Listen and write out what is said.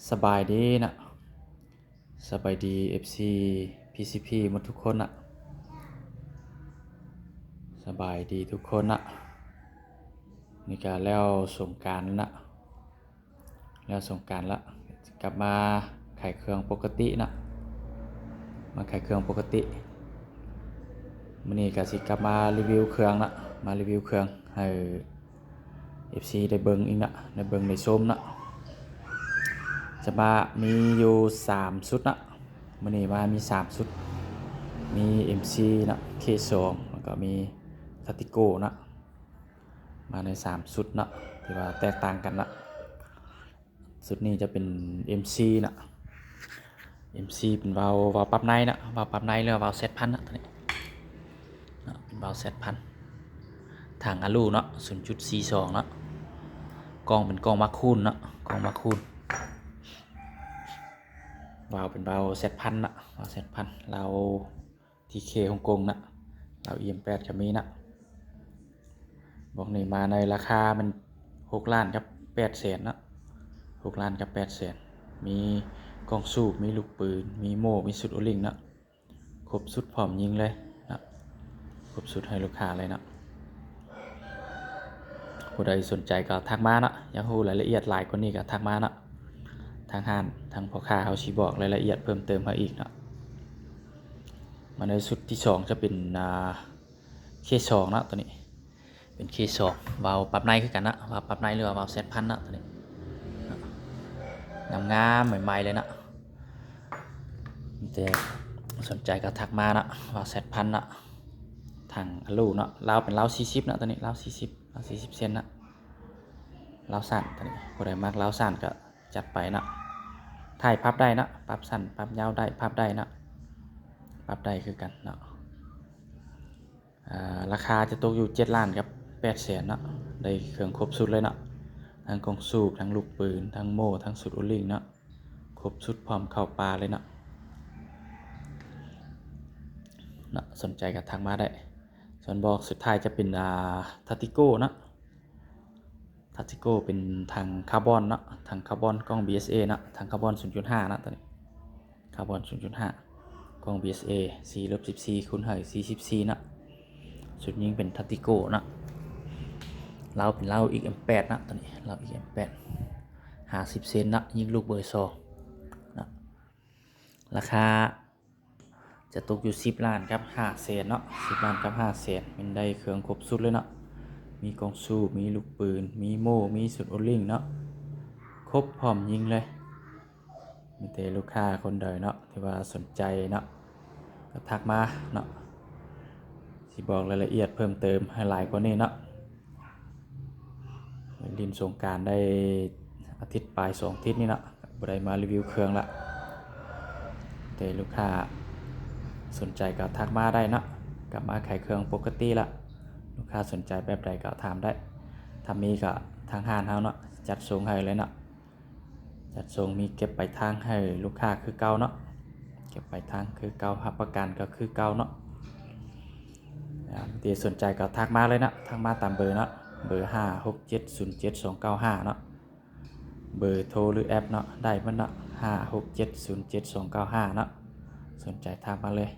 ສະບາຍດີນະ ສະບາຍດີ ເອັຟຊີ ພີຊີພີ ໝົດທຸກຄົນນະ ສະບາຍດີທຸກຄົນນະ. ນີ້ກະແລ້ວສົງການລະນະ ແລ້ວສົງການລະ ກັບມາຂາຍເຄື່ອງປົກກະຕິນະ ມາຂາຍເຄື່ອງປົກກະຕິ. ມື້ນີ້ກະຊິກັບມາຣີວິວເຄື່ອງນະ ມາຣີວິວເຄື່ອງໃຫ້ ເອັຟຊີ ໄດ້ເບິ່ງອີກນະ ໄດ້ເບິ່ງໄດ້ຊົມນະ. ຈະມາມີຢູ່ສາມຊຸດນະ ມື້ນີ້ມາມີສາມຊຸດ ມີ ເອັມຊີ ນະ ເຄສອງ ແລ້ວກໍມີ ທາຕິໂກ ນະ ມາໃນສາມຊຸດເນາະ ທີ່ວ່າແຕກຕ່າງກັນເນາະ. ຊຸດນີ້ຈະເປັນ ເອັມຊີ ນະ ເອັມຊີ ເປັນວາວ ວາວປັບໃນນະ ວາວປັບໃນ ຫຼືວ່າວາວແຊັດພັນນະ ຕົວນີ້ເນາະ ເປັນວາວແຊັດພັນ ຖັງອາລູເນາະ ສູນຈຸດສີ່ສອງເນາະ ກ້ອງເປັນກ້ອງມາຄູນເນາະ ກ້ອງມາຄູນ ວາວເປັນວາວແຊັດພັນນະ ວາວແຊັດພັນ ລາວ ທີເຄ ຮົງກົງນະ ລາວ ອີເອັມແປດ ກະມີນະ. ບອກນີ້ມາໃນລາຄາມັນຫົກລ້ານກັບແປດແສນເນາະ ຫົກລ້ານກັບແປດແສນ ມີກ້ອງສູບ ມີລູກປືນ ມີໂມ່ ມີຊຸດໂອລິງເນາະ ຄົບຊຸດພ້ອມຍິງເລີຍເນາະ ຄົບຊຸດໃຫ້ລູກຄ້າເລີຍເນາະ. ຜູ້ໃດສົນໃຈກໍທັກມາເນາະ ຢາກຮູ້ລາຍລະອຽດຫຼາຍກວ່ານີ້ກໍທັກມາເນາະ ທາງຮ້ານ ທາງພໍ່ຄ້າເຮົາຊິບອກລາຍລະອຽດເພີ່ມເຕີມໃຫ້ອີກເນາະ. ມາໃນຊຸດທີສອງຈະເປັນ ອ່າ ເຄສອງເນາະ ຕົວນີ້ເປັນເຄສອງ ວາວປັບໃນຄືກັນເນາະ ວາວປັບໃນ ຫຼືວ່າວາວແຊັດພັນເນາະ ຕົວນີ້ເນາະ ງາມໆ ໃໝ່ໆ ເລີຍເນາະ. ມີແຕ່ສົນໃຈກໍທັກມາເນາະ ວາວແຊັດພັນເນາະ ຖັງອາລູເນາະ ລາວເປັນລາວສີ່ສິບເນາະ ຕົວນີ້ລາວສີ່ສິບ ລາວສີ່ສິບເຊັນເນາະ ລາວສັ້ນ ຕົວນີ້ຜູ້ໃດມັກລາວສັ້ນກໍຈັດໄປເນາະ. ທ້າຍພັບໄດ້ເນາະ ປັບສັ້ນປັບຍາວໄດ້ ພັບໄດ້ເນາະ ປັບໄດ້ຄືກັນເນາະ. ອ່າ ລາຄາຈະຕົກຢູ່ເຈັດລ້ານກັບແປດແສນເນາະ ໄດ້ເຄື່ອງຄົບຊຸດເລີຍເນາະ ທັງກ້ອງສູບ ທັງລູກປືນ ທັງໂມ່ ທັງຊຸດໂອລິງເນາະ ຄົບຊຸດພ້ອມເຂົ້າປ່າເລີຍເນາະ ເນາະ. ສົນໃຈກໍທັກມາໄດ້. ສ່ວນບອກສຸດທ້າຍຈະເປັນ ອ່າ ທາຕິໂກເນາະ ທາຕິໂກ ເປັນຖັງຄາບອນເນາະ ຖັງຄາບອນ ກ້ອງ ບີເອສເອ ເນາະ ຖັງຄາບອນສູນຈຸດຫ້າເນາະ ຕົວນີ້ ຄາບອນສູນຈຸດຫ້າ ກ້ອງ ບີເອສເອ ສີ່ລົບສິບສີ່ ຄູນໃຫ້ສີ່ສິບສີ່ເນາະ. ຊຸດຍິງເປັນທາຕິໂກເນາະ ລາວເປັນລາວ ອີເອັມແປດ ເນາະ ຕົວນີ້ລາວ ອີເອັມແປດ ຫ້າສິບເຊັນເນາະ ຍິງລູກເບີສອງເນາະ. ລາຄາຈະຕົກຢູ່ສິບລ້ານກັບຫ້າແສນເນາະ ສິບລ້ານກັບຫ້າແສນ ແມ່ນໄດ້ເຄື່ອງຄົບຊຸດເລີຍເນາະ ມີກ້ອງສູບ ມີລູກປືນ ມີໂມ່ ມີຊຸດໂອລິງເນາະ ຄົບພ້ອມຍິງເລີຍ. ມີແຕ່ລູກຄ້າຄົນໃດເນາະ ທີ່ວ່າສົນໃຈເນາະ ກໍທັກມາເນາະ ຊິບອກລາຍລະອຽດເພີ່ມເຕີມໃຫ້ຫຼາຍກວ່ານີ້ເນາະ. ຫຼິ້ນສົງການໄດ້ອາທິດປາຍສອງອາທິດນີ້ເນາະ ບໍ່ໄດ້ມາຣີວິວເຄື່ອງລະ ແຕ່ລູກຄ້າສົນໃຈກໍທັກມາໄດ້ເນາະ ກັບມາຂາຍເຄື່ອງປົກກະຕິລະ. ລູກຄ້າສົນໃຈແບບໃດກໍຖາມໄດ້ ຖ້າມີກໍທາງຮ້ານເຮົາເນາະ ຈັດສົ່ງໃຫ້ເລີຍເນາະ. ຈັດສົ່ງ ມີເກັບປາຍທາງໃຫ້ລູກຄ້າຄືເກົ່າເນາະ ເກັບປາຍທາງຄືເກົ່າ ຮັບປະກັນກໍຄືເກົ່າເນາະ. ອ່າ ທີ່ສົນໃຈກໍທັກມາເລີຍເນາະ ທັກມາຕາມເບີເນາະ ເບີ ຫ້າຫົກເຈັດສູນເຈັດສອງເກົ້າຫ້າເນາະ ເບີໂທ ຫຼື ແອັບເນາະ ໄດ້ໝົດເນາະ ຫ້າຫົກເຈັດສູນເຈັດສອງເກົ້າຫ້າເນາະ. ສົນໃຈທັກມາເລີຍ